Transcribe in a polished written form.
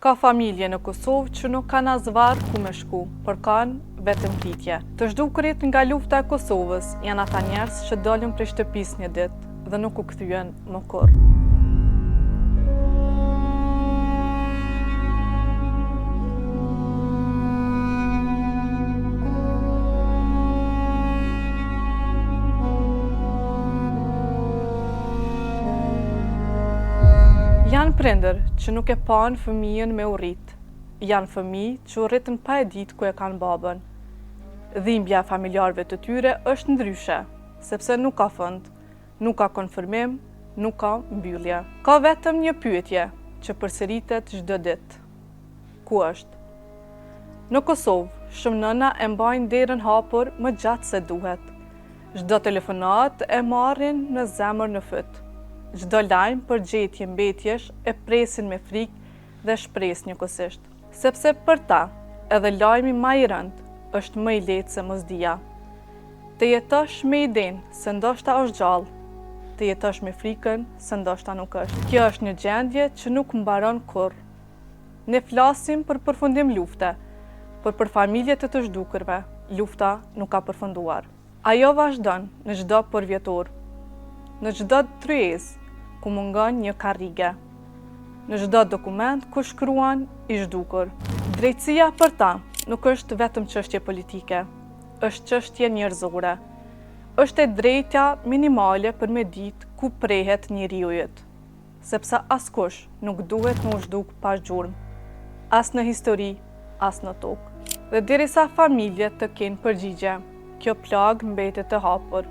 Ka familje në Kosovë që nuk kanë as varr ku me shku, por kanë vetëm pritje. Të zhdukurit nga lufta e Kosovës janë ata njerëz që dolën prej shtëpisë një ditë dhe nuk u kthyen më kurrë. Janë prindër që nuk e panë fëmijën me u rrit. Janë fëmijë që u rritën pa e ditë ku e kanë babën. Dhimbja e familjarëve të tyre është ndryshe, sepse nuk ka fund, nuk ka konfirmim, nuk ka mbyllje. Ka vetëm një pyetje që përsëritet çdo ditë. Ku është? Në Kosovë, shumë nëna e mbajnë derën hapur më gjatë se duhet. Çdo telefonatë e marrin me zemër në fyt. Çdo lajm për gjetje mbetjesh e presin me frikë dhe shpresë njëkohësisht. Sepse për ta, edhe lajmi ma i rëndë është më i lehtë se mosdija. Të jetosh me idenë se ndoshta është gjallë, të jetosh me frikën se ndoshta nuk është. Kjo është një gjendje që nuk mbaron kurrë. Ne flasim për përfundim lufte, por për familjet e të zhdukurve, lufta nuk ka përfunduar. Ajo vazhdon në çdo përvjetor, në çdo tryezë ku mungon një karrige, në çdo dokument ku shkruan i zhdukur. Drejtësia për ta nuk është vetëm çështje politike, është çështje njerëzore. Është e drejta minimale për me ditë ku prehet njeriu yt. Sepse askush nuk duhet me u zhduk pa gjurmë, as në histori, as në tokë. Dhe derisa familjet të kenë përgjigje, kjo plagë mbetet e hapur.